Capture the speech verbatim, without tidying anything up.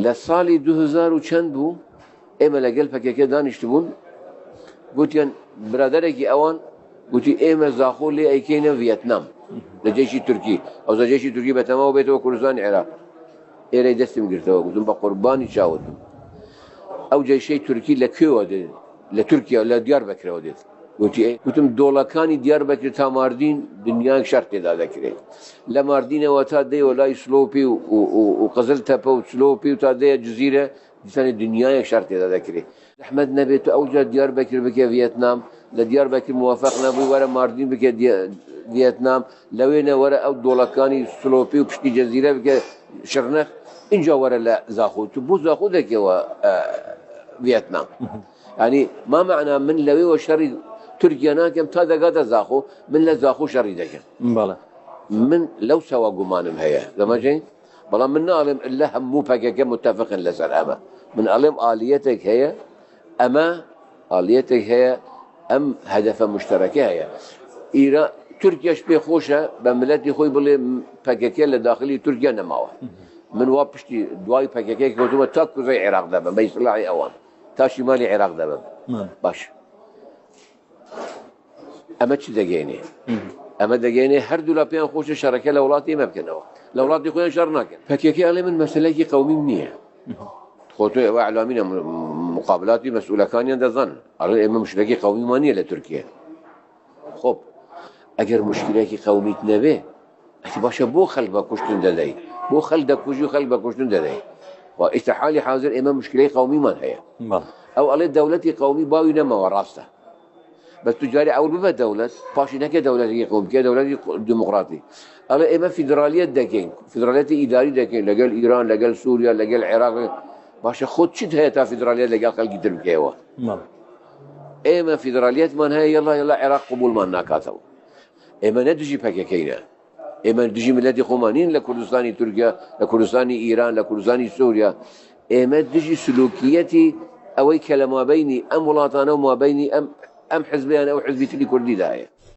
Li salî du hezar û çend bû, ême li gel P K K daniştibûn, gotiyan, biraderekî ewan gotî, ême Zaxo lê eykeyne Vietnam. Li ceyşî Tirkî. Ewza ceyşî Tirkî be tema û bêtewe Kurdistanê Iraq. Êrey destê min girtewe, gotim, be qurbanî çawa tu. Ew ceyşê Tirkî li kê we de? Li Tirkiye, li Diyarbekirê we dêt. Gotî, ê. Gotim, dolekanî Diyarbekir ta Mardîn dinyayek şer tê dadekirê. Li Mardînê we ta deyê we lay Silopî û, û, û, û Qiziltepe û Silopî û ta deyê Cizîre, dîsanê dinyayek şer tê dadekirê. Zehmet nebê tu ewca Diyarbekir bike Vietnam, li Diyarbekir muwefeq nebû, were Mardîn bike Diye-, Vietnam, lewê ne were ew dolekanî Silopî û piştî Cizîre bike Şirnex, inca were li Zaxo. Tu bo Zaxo deke we, e, Vietnam. Yanî ma mena min lewê we şerî Tirkiye nakem ta degate Zaxo, min li Zaxo şerî dekem. Bele. Min lew sewa gumanim heye. Demecê? Belam min nalêm ille hemû P K K mutefiq in li ser eme. Min alêm aliyetek heye, eme aliyetek heye, em hedefe muştereke heye. Îra-, Tirkiye ji pê xweş e, be miletî xwe bile P K K li daxilî Tirkiye nemawe. Min wa piştî duayî P K K kewtime ta kuzey Iraq de be, bey silahê ewan. Ta şimalê Iraq de be. Hı. Baş. Eme çi degeyne? Hı. Eme degeyne her du lapeyan xweş şereke li welatê me bikin ewa. Li welatê xwe yan şer nakin. P K K alê min meselekî qewmî min niye. Hı. Xwe tu ewa elamîne mu-, muqabilatî mesûlekan yan dezan. Alê ême muşkilekî qewmî ma niye li Tirkiye. Xop, eger muşkilekî qewmît nebe, etî başe bo xelk vekuştin dedey. Bo xelk dekujî û xelk vekuştin dedey. Wa îşte halî hazir ême muşkileyê qewmî man heye. Bale. Ew alê dewletî qewmî bawî nemawe rast e. Bes tu carê ewil bibe dewlet, paşî neke dewletê qewmî, ke dewletî demokratî. Alê ême federaliyet dekeyn, federaliyetê îdarî dekeyn, legel Îran, legel Sûriye, legel Iraqê. Başe xwe çi heye ta federaliyet legel xelkî tir bikewe? Bale. Ême federaliyetman heye, yela, yela Iraq qebûlman nakatew. Ême ne dijî P K K ne. Ême dijî miletî xwe ma nîn li Kurdistanî Tirkiye, li Kurdistanî Îran, li Kurdistanî Sûriye. Ême dijî silûkiyetî ewey ke li mabeynî em welatane û mabeynî em, em hizbeyan ew hizbî tilî Kurdî de heye.